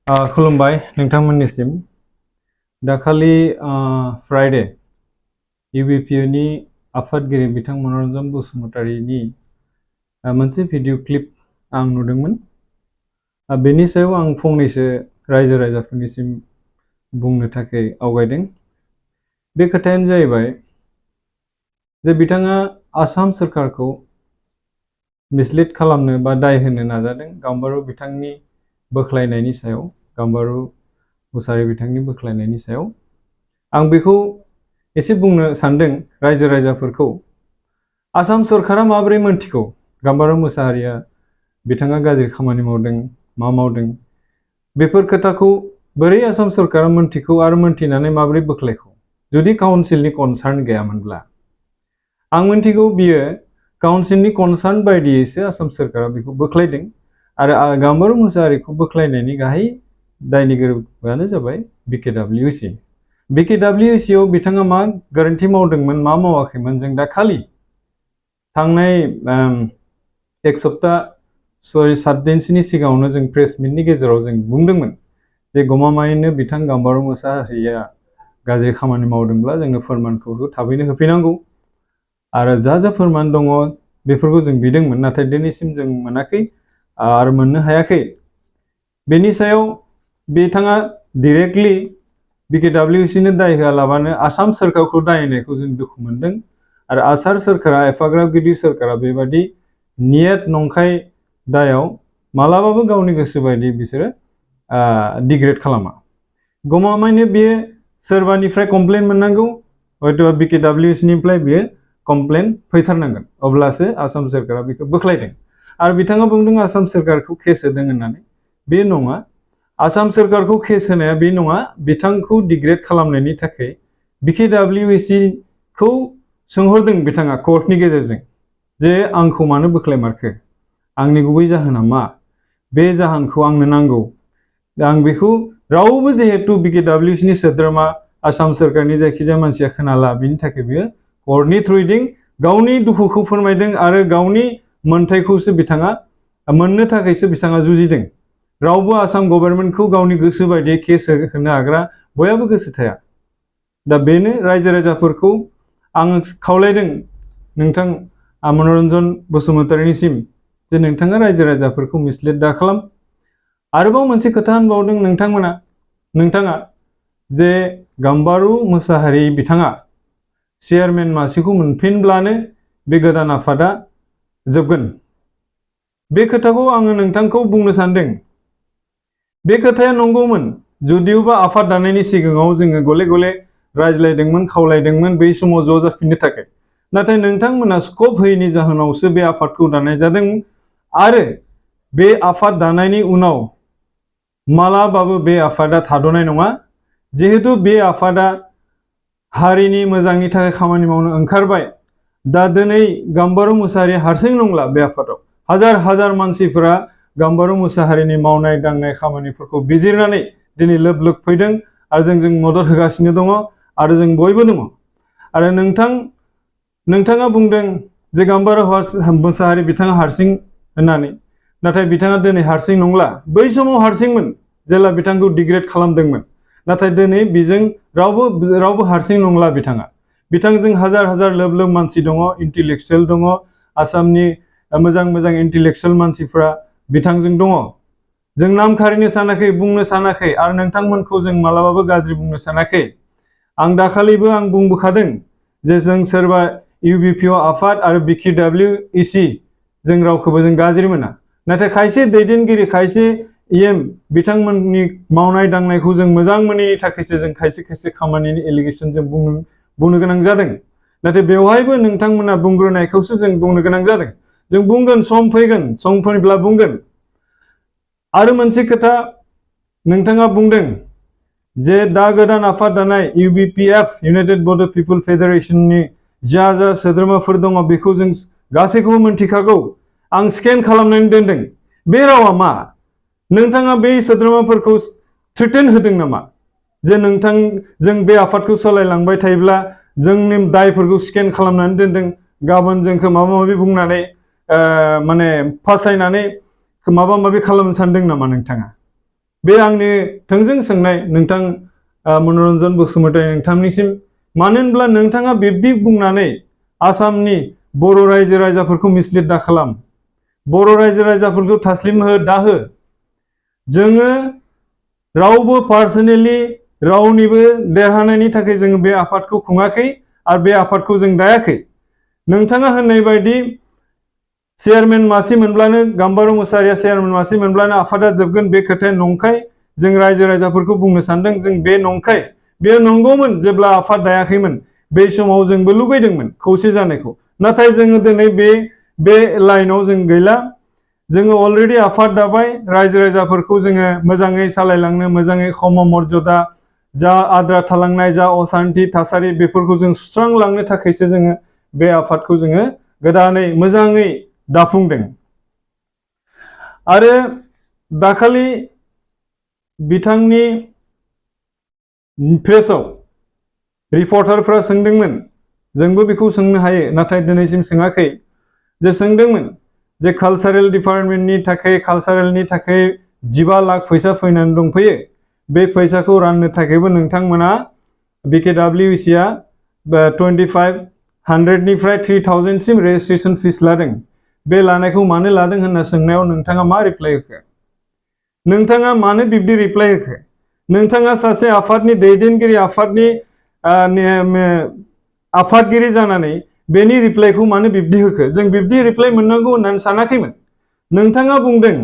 खुलुमबाय नोंथांमोननिसिम दाखालि फ्राइडे UBPनि आफादगिरि बिथां मन'रन्जन बसुमतारीनि मोनसे भिडिअ क्लिप आं नुदोंमोन। बेनि सायाव आं फंनैसो रायजो राजाफोरनिसिम बुंनो थाखाय आवगायदों। बे खोथायानो जाहैबाय जे बिथाङा आसाम सरकारखौ मिसलिड खालामनो बा दाय होनो नाजादों गाम्बारू बिथांनि बोख्लायनायनि सायाव, गाम्बारू मुसाहारि बिथांनि बोख्लायनायनि सायाव। आं बेखौ एसे बुंनो सानदों रायजो राजाफोरखौ। आसाम सरकारा माबोरै मोनथिगौ गाम्बारू मुसाहारिया बिथाङा गाज्रि खामानि मावदों, मा मावदों, बेफोर खोथाखौ बोरै आसाम सरकारा मोनथिगौ आरो मोनथिनानै माबोरै बोख्लायखौ जुदि काउन्सिलनि कनसार्न गैयामोनब्ला। आं मोनथिगौ बियो काउन्सिलनि कनसार्न बायदियैसो आसाम सरकारा बेखौ बोख्लायदों आरो गाम्बारू मुसाहारिखौ बोख्लायनायनि गाहाय दायनिगिरियानो जाबाय BKWC। BKWC आव बिथाङा मा गोरोन्थि मावदोंमोन, मा मावाखैमोन, जों दा खालि थांनाय एक सप्ता 6-7 दिनसोनि सिगाङावनो जों प्रेस मिटनि गेजेराव जों बुंदोंमोन जे गमामायैनो बिथां गाम्बारू मुसाहारिया गाज्रि खामानि मावदोंब्ला जोंनो फोरमानखौ थाबैनो होफैनांगौ आरो जा फोरमान दङ बेफोरखौ जों बिदोंमोन, नाथाय दिनैसिम जों मोनाखै आरो मोननो हायाखै। बेनि सायाव बिथाङा डाइरेक्टलि BKWCनो दाय होआलाबानो आसाम सरकारखौ दाय होनायखौ जों दुखु मोनदों आरो आसाम सरकारा एफाग्राब गिदिर सरकारा बेबादि नियत नंखाय दायाव मालाबाबो गावनि गोसो बायदि बिसोरो डिग्रेड खालामा। गमामायैनो बेयो सोरबानिफ्राय कमप्लेन मोननांगौ, हयथ' BKWCनिफ्राय बेयो कमप्लेन फैथारनांगोन, अब्लासो आसाम सरकारा बेखौ बोख्लायदों। आरो बिथाङा बुंदों आसाम सरकारखौ केस होदों होननानै। बे नङा, आसाम सरकारखौ केस होनाया बे नङा, बिथांखौ डिग्रेड खालामनायनि थाखाय BKWCखौ सोंहरदों बिथाङा कर्टनि गेजेरजों जे आंखौ मानो बोख्लायमारखो, आंनि गुबै जाहोना मा, बे जाहोनखौ आंनो नांगौ। आं बेखौ रावबो जिहेतु BKWCनि सोद्रोमा आसाम सरकारनि जायखिजाया मानसिया खोनाला, बिनि थाखाय बियो कर्टनि थ्रुयै गावनि दुखुखौ फोरमायदों आरो गावनि मोनथायखौसो बिथाङा मोननो थाखायसो बिथाङा जुजिदों। रावबो आसाम गभर्नमेन्टखौ गावनि गोसो बायदियै केस होनो हाग्रा बयहाबो गोसो थाया। दा बेनो रायजो राजाफोरखौ आं खावलायदों नोंथां मन'रन्जन बसुमतारीनिसिम जे नोंथाङा रायजो राजाफोरखौ मिसलिड दा खालाम। आरोबाव मोनसे खोथा होनबावदों नोंथाङा जे गाम्बारू मुसाहारि बिथाङा चेयारमेन मासिखौ मोनफिनब्लानो बे गोदान आफादा जोबगोन। बे खोथाखौ आङो नोंथांखौ बुंनो सानदों, बे खोथाया नंगौमोन जुदियोबा आफाद दानायनि सिगाङाव जोङो गले गले रायज्लायदोंमोन, खावलायदोंमोन बै समाव ज' जाफिननो थाखाय। नाथाय नोंथांमोना स्कप होयैनि जाहोनावसो बे आफादखौ दानाय जादों आरो बे आफाद दानायनि उनाव मालाबाबो बे आफादा थाद'नाय नङा। जिहेतु बे आफादा हारिनि मोजांनि थाखाय खामानि मावनो ओंखारबाय, दा दिनै गाम्बारू मुसाहारि हारसिं नंला, बे आफादाव हाजार हाजार मानसिफोरा गाम्बारू मुसाहारिनि मावनाय दांनाय खामानिफोरखौ बिजिरनानै दिनै लोब लोब फैदों आरो जों मदद होगासिनो दङ आरो जों बयबो दङ। आरो नोंथाङा बुंदों जे गाम्बारू मुसाहारि बिथाङा हारसिं होननानै, नाथाय बिथाङा दिनै हारसिं नंला। बै समाव हारसिंमोन जेला बिथांखौ डिग्रेड खालामदोंमोन, नाथाय दिनै बिजों रावबो हारसिं नंला। बिथांजों हाजार हाजार लोब लोब मानसि दङ, इन्टेलेक्सुवेल दङ, आसामनि मोजां मोजां इन्टेलेक्सुवेल मानसिफ्रा बिथांजों दङ। जों नाम खारिनो सानाखै, बुंनो सानाखै आरो नोंथांमोनखौ जों मालाबाबो गाज्रि बुंनो सानाखै। आं दाखालिबो आं बुंबोखादों जे जों सोरबा UBPO आफाद आरो BKWC जों रावखौबो जों गाज्रि मोना, नाथाय खायसे दैदेनगिरि, खायसे बिथांमोननि मावनाय दांनायखौ जों मोजां मोनैनि थाखायसो जों खायसे खामानिनि एलिगेसन जों बुंनो गोनां जादों। नाथाय बेवहायबो नोंथांमोना बुंग्रोनायखौसो जों बुंनो गोनां जादों। जों बुंगोन, सम फैगोन, सम फैब्ला बुंगोन। आरो मोनसे खोथा नोंथाङा बुंदों जे दा गोदान आफाद दानाय UBPF इउनाइटेड बड' पिपल फेडारेशननि जा सोद्रोमाफोर दङ बेखौ जों गासैखौबो मोनथिखागौ, आं स्केन खालामनानै दोनदों। बे रावा मा? नोंथाङा बे सोद्रोमाफोरखौ थ्रेटेन होदों नामा जे जों बे आफादखौ सालायलांबाय थायोब्ला जोंनि दायफोरखौ स्केन खालामनानै दोनदों, गाबोन जोंखौ माबा माबि बुंनानै फासायनानै माबा माबि खालामनो सानदों नामा नोंथाङा? बे आंनि थोंजों सोंनाय नोंथां मनरन्जन बसुमतारी नोंथांनिसिम। मानो होनब्ला नोंथाङा बिब्दि बुंनानै आसामनि बर' रायजो राजाफोरखौ मिसलिड दा खालाम, बर' रायजो राजाफोरखौ थास्लिम दाहो। जोङो रावबो पार्सनेलि रावनिबो देरहानायनि थाखाय जोङो बे आफादखौ खुङाखै आरो बे आफादखौ जों दायाखै। नोंथाङा होननाय बायदि चेयारमेन मासि मोनब्लानो गाम्बारु मुसाहारिया चेयारमेन मासि मोनब्लानो आफादा जोबगोन, बे खोथाया नंखाय। जों रायजो राजाफोरखौ बुंनो सानदों जों बे नंखाय। बेयो नंगौमोन जेब्ला आफाद दायाखैमोन बे समाव जोंबो लुगैदोंमोन खौसे जानायखौ। नाथाय जोङो दिनै बे लाइनाव जों गैला। जोङो अलरेडि आफाद दाबाय, रायजो राजाफोरखौ जोङो मोजाङै सालायलांनो, मोजाङै खम मर्यादा जा आद्रा थालांनाय जा असान्थि थासारि बेफोरखौ जों सुस्रांलांनो थाखायसो जोङो बे आफादखौ जोङो गोदानै मोजाङै दाफुंदों। आरो दाखालि बिथांनि प्रेसआव रिपर्टारफ्रा सोंदोंमोन, जोंबो बेखौ सोंनो हायो नाथाय दिनैसिम सोङाखै, जे सोंदोंमोन जे कालचारेल डिपार्टमेन्टनि थाखाय कालचारेलनि थाखाय 15 लाख फैसा फैनानै दंफैयो, बे फैसाखौ राननो थाखायबो नोंथांमोना BKWCआ 2500निफ्राय 3000 सिम रेजिस्ट्रेशन फिस लादों। बे लानायखौ मानो लादों होनना सोंनायाव नोंथाङा मा रिप्लाइ होखो? नोंथाङा मानो बिब्दि रिप्लाइ होखो? नोंथाङा सासे आफादनि दैदेनगिरि, आफादगिरि जानानै बेनि रिप्लाइखौ मानो बिब्दि होखो? जों बिब्दि रिप्लाइ मोननांगौ होननानै सानाखैमोन। नोंथाङा बुंदों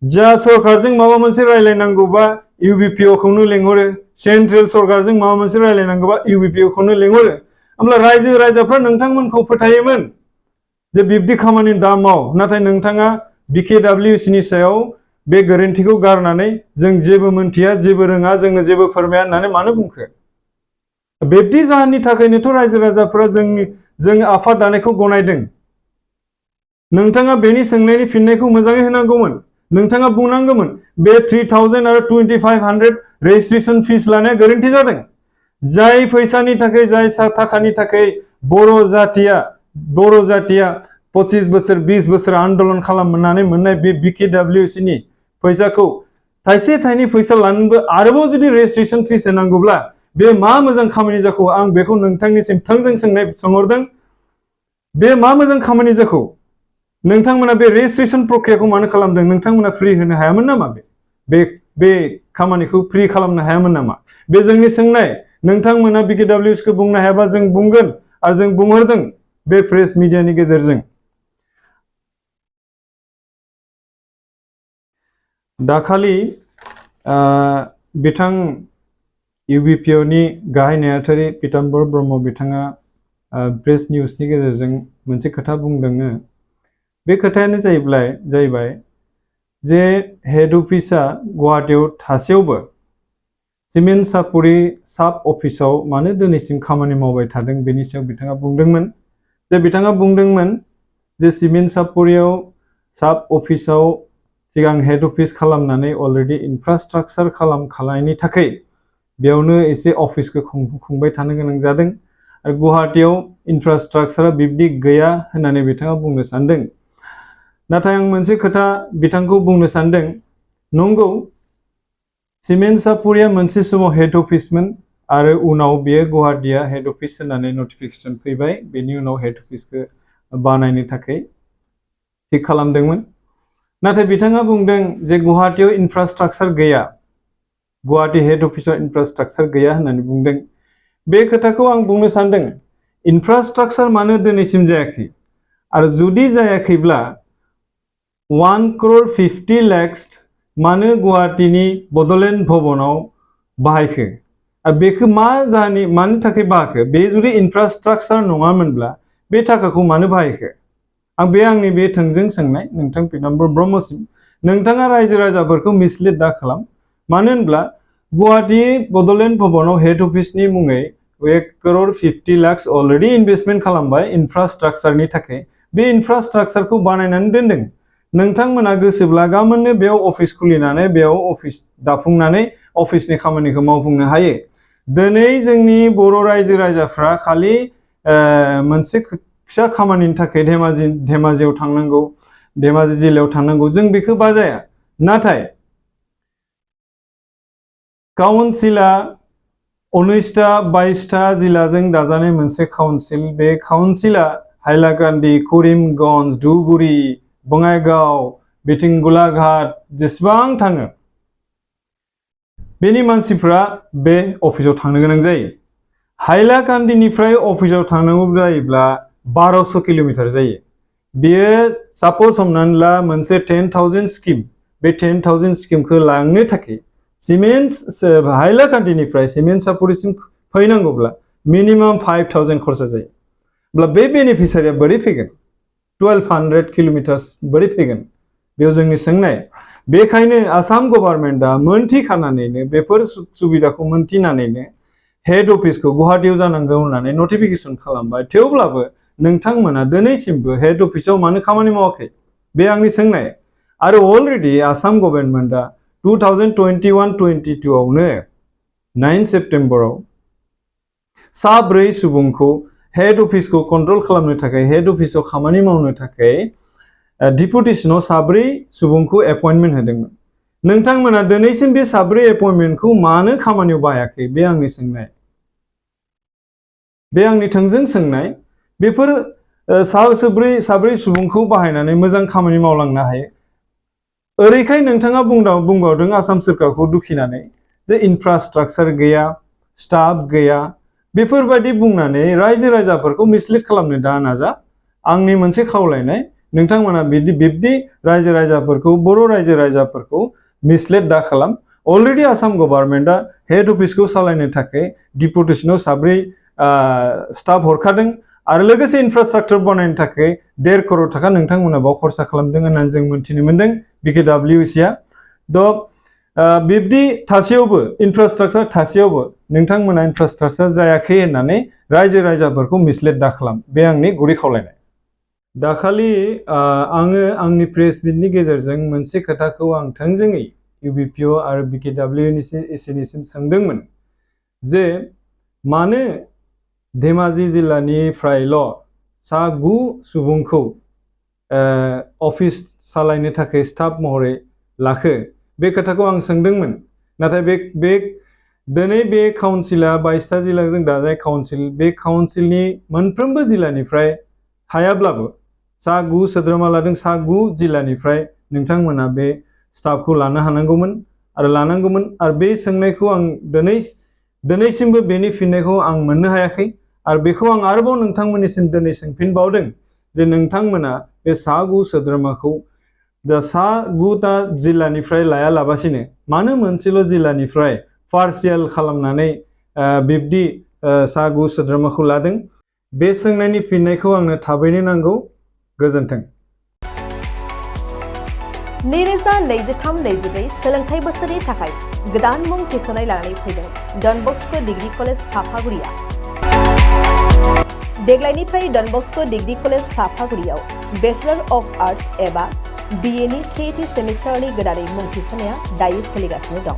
जा सरकारजों माबा मोनसे रायलायनांगौबा UBPO खौनो लेंहरो, सेन्ट्रेल सरकारजों माबा मोनसे रायलायनांगौबा UBPO खौनो लेंहरो। होमब्ला रायजो राजाफ्रा नोंथांमोनखौ फोथायोमोन जे बिब्दि खामानि दा माव। नाथाय नोंथाङा BKWCनि सायाव बे गोरोन्थिखौ गारनानै जों जेबो मोनथिया, जेबो रोङा, जोंनो जेबो फोरमाया होननानै मानो बुंखो? बिब्दि जाहोननि थाखायनोथ' रायजो राजाफ्रा जों आफाद दानायखौ गनायदों। नोंथाङा बेनि सोंनायनि फिननायखौ मोजाङै होनांगौमोन। नोंथाङा बुंनांगौमोन बे 3000 आरो 2500 रेजिस्ट्रेशन फिस लानाया गोरोन्थि जादों। जाय फैसानि थाखाय, जाय थाखानि थाखाय बर' जातिया 25 बोसोर 20 बोसोर आन्दलन खालामनानै मोननाय बे BKWCनि फैसाखौ थाइसे थाइनै फैसा लानोबो आरोबाव जुदि रेजिस्ट्रेशन फिस होनांगौब्ला बे मा मोजां खामानि जाखो? आं बेखौ नोंथांनिसिम थोंजों सोंहरदों। बे मा मोजां खामानि जाखो? नोंथांमोना बे रेजिस्ट्रेशन प्रक्रियाखौ मानो खालामदों? नोंथांमोना फ्रि होनो हायामोन नामा? बे खामानिखौ फ्रि खालामनो हायामोन नामा? बे जोंनि सोंनाय। नोंथांमोना BKWCखौ बुंनो हायाबा जों बुंगोन आरो जों बुंहरदों बे प्रेस मिडियानि गेजेरजों। दाखालि बिथां UBPOनि गाहाय नेहाथारि पीताम्बर ब्रह्म बिथाङा प्रेस निउसनि गेजेरजों मोनसे खोथा बुंदों। बे खोथायानो जाहैबाय जे हेड अफिसआ गुवाहाटीयाव थासेयावबो सिमेन्ट सापरि साब अफिसाव मानो दिनैसिम खामानि मावबाय थादों बेनि सायाव बिथाङा बुंदोंमोन। बिथाङा बुंदोंमोन जे सिमेन्ट सापरियाव साब अफिसाव सिगां हेड अफिस खालामनानै अलरेडि इनफ्रास्ट्राक्चार खालामखानायनि थाखाय बेयावनो एसे अफिसखौ खुंबाय थानो गोनां जादों। आरो गुवाहाटीयाव इनफ्रास्ट्राक्चारा बिब्दि गैया होननानै बिथाङा बुंनो सानदों। नाथाय आं मोनसे खोथा बिथांखौ बुंनो सानदों, नंगौ सिमेन्ट सापरिया मोनसे समाव हेड अफिसमोन आरो उनाव बेयो गुवाहाटीया हेड अफिस होननानै नटिफिकेसन फैबाय। बेनि उनाव हेड अफिसखौ बानायनो थाखाय थिक खालामदोंमोन। नाथाय बिथाङा बुंदों जे गुवाहाटीयाव इनफ्रास्ट्राक्चार गैया, गुवाहाटी हेड अफिसाव इनफ्रास्ट्राक्चार गैया होननानै बुंदों। बे खोथाखौ आं बुंनो सानदों, इनफ्रास्ट्राक्चार मानो दिनैसिम जायाखै? आरो जुदि जायाखैब्ला 1,50 लाख मानो गुवाहाटीनि बड'लेण्ड भवनाव बाहायखो? आरो बेखौ मानि थाखाय बाहायखो? बे जुदि इनफ्रास्ट्राक्चार नङामोनब्ला बे थाखाखौ मानो बाहायखो? आंनि बे थोंजों सोंनाय नोंथां पीताम्बर ब्रह्मसिम। नोंथाङा रायजो राजाफोरखौ मिसलिड दा खालाम। मानो होनब्ला गुवाहाटी बड'लेण्ड भवनाव हेड अफिसनि मुङै 1,50 लाख अलरेडि इनभेस्टमेन्ट खालामबाय इनफ्रास्ट्राक्चारनि थाखाय। बे इनफ्रास्ट्राक्चारखौ बानायनानै दोनदों। नोंथांमोना गोसोब्ला गाबोननो बेयाव अफिस खुलिनानै बेयाव अफिस दाफुंनानै अफिसनि खामानिखौ मावफुंनो हायो। दिनै जोंनि बर' रायजो राजाफ्रा खालि मोनसे फिसा खामानिनि थाखाय धेमाजियाव थांनांगौ, धेमाजि जिल्लायाव थांनांगौ, जों बेखौ बाजाया। नाथाय काउन्सिला 19टा 22टा जिल्लाजों दाजानाय मोनसे काउन्सिल। बे काउन्सिला हाइलाकान्दि, करिमगन्ज, धुबुरी, बङाइगाव, बिथिं गलाघाट जेसेबां थाङो बेनि मानसिफ्रा बे अफिसाव थांनो गोनां जायो। हाइलाकान्दिनिफ्राय अफिसाव थांनांगौ जायोब्ला 1200 किल'मिटार जायो। बेयो साप'ज हमनानै ला मोनसे 10,000 स्किम, बे 10,000 स्किमखौ लांनो थाखाय हाइलाकान्दिनिफ्राय सिमेन्ट सापरिसिम फैनांगौब्ला मिनिमाम 5,000 खरसा जायो। अब्ला बे बेनिफिसियारिया बोरै फैगोन? 1200 किल'मिटार्स बोरै फैगोन? बेयाव जोंनि सोंनाय। बेखायनो आसाम गभर्नमेन्टआ मोनथिखानानैनो बेफोर सुबिदाखौ मोनथिनानैनो हेड अफिसखौ गुवाहाटीयाव जानांगौ होननानै नटिफिकेसन खालामबाय। थेवब्लाबो नोंथांमोना दिनैसिमबो हेड अफिसाव मानो खामानि मावाखै? बे आंनि सोंनाय। आरो अलरेडि आसाम गभर्नमेन्टआ 2021-22 आवनो 9 सेप्टेम्बराव 4 सुबुंखौ हेड अफिसखौ कन्ट्रल खालामनो थाखाय, हेड अफिसाव खामानि मावनो थाखाय डिपुटेसनाव 4 सुबुंखौ एपइन्टमेन्ट होदोंमोन। नोंथांमोना दिनैसिम बे 4 एपइन्टमेन्टखौ मानो खामानियाव बाहायाखै? बे आंनि सोंनाय। बे आंनि थोंजों सोंनाय। बेफोर 4 सुबुंखौ बाहायनानै मोजां खामानि मावलांनो हायो। ओरैखाय नोंथाङा बुंबावदों आसाम सोरखारखौ दुखिनानै जे इनफ्रास्ट्राक्चार गैया, स्टाफ गैया, बेफोरबायदि बुंनानै रायजो राजाफोरखौ मिसलिड खालामनो दा नाजा। आंनि मोनसे खावलायनाय, नोंथांमोना बिब्दि रायजो राजाफोरखौ, बर' रायजो राजाफोरखौ मिसलिड दा खालाम। अलरेडि आसाम गभर्नमेन्टआ हेड अफिसखौ सालायनो थाखाय डिपुटेसनाव 4 स्टाफ हरखादों आरो लोगोसे इनफ्रास्ट्राक्चार बानायनो थाखाय 1.5 करोड़ थाखा नोंथांमोना बाव खरसा खालामदों होननानै जों मिथिनो मोनदों BKWCआ। बिब्दि थासेयावबो, इनफ्रास्ट्राक्चार थासेयावबो नोंथांमोना इनफ्रास्ट्राक्चार जायाखै होननानै रायजो राजाफोरखौ मिसलिड दा खालाम। बे आंनि गुरै खावलायनाय। दाखालि आङो आंनि प्रेस मिटनि गेजेरजों मोनसे खोथाखौ आं थोंजोङै UBPO आरो BKWCनिसिम सोंदोंमोन जे मानो धेमाजि जिल्लानिफ्रायल' 9 सुबुंखौ अफिस सालायनो थाखाय स्टाफ महरै लाखो? बे खोथाखौ आं सोंदोंमोन। नाथाय दिनै बे काउन्सिला 22टा जिल्लाजों दाजानाय काउन्सिल, बे काउन्सिलनि मोनफ्रोमबो जिल्लानिफ्राय हायाब्लाबो 9 सोद्रोमा लादों, 9 जिल्लानिफ्राय नोंथांमोना बे स्टाफखौ लानो हानांगौमोन आरो लानांगौमोन। आरो बे सोंनायखौ आं दिनैसिमबो बेनि फिननायखौ आं मोननो हायाखै। आरो बेखौ आं आरोबाव नोंथांमोननिसिम दिनै सोंफिनबावदों जे नोंथांमोना बे 9 सोद्रोमाखौ 9टा जिल्लानिफ्राय लायालाबासिनो मानो मोनसेल' जिल्लानिफ्राय पार्सियेल खालामनानै बिब्दि 9 सोद्रोमाखौ लादों? बे सोंनायनि फिननायखौ आंनो थाबैनो नांगौ। गोजोन्थों। 2023-24 सोलोंथाइ बोसोरनि थाखाय गोदान मुं थिसननाय लानानै फैदों डन बस्क' डिग्री कलेज साफागुरिया। देग्लायनिफ्राय डन बस्क' डिग्री कलेज साफागुरियाव बेचलर अफ आर्ट्स एबा BA नि 1थि सेमिस्टारनि गोदानै मुं थिसननाया दायो सोलिगासिनो दं।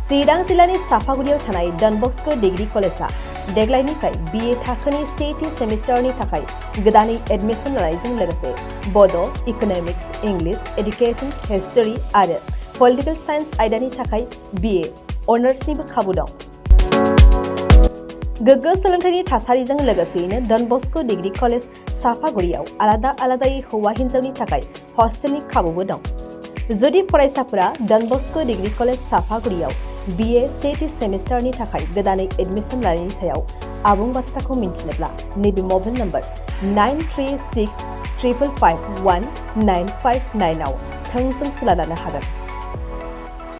चिरां जिल्लानि साफागुरियाव थानाय डन बस्क' डिग्री कलेजआ देग्लायनिफ्राय BA थाखोनि 1थि सेमिस्टारनि थाखाय गोदानै एडमिशन लानायजों लोगोसे बड', इक'नमिक्स, इंलिश, एडुकेशन, हिस्टरी आरो पलिटिकल साइन्स आयदानि थाखाय BA अनार्सनिबो खाबु दं। गोग्गो सोलोंथाइनि थासारिजों लोगोसेयैनो डन बस्क' डिग्री कलेज साफागुरियाव आलादायै हौवा हिन्जावनि थाखाय हस्टेलनि खाबुबो दं। जुदि फरायसाफोरा डन बस्क' डिग्री कलेज साफागुरियाव BA 1थि सेमिस्टारनि थाखाय गोदानै एडमिशन लानायनि सायाव आबुं बाथ्राखौ मिन्थिनोब्ला नैबे मबाइल नम्बर 9365551959 आव थोंजों सुला लानो हागोन।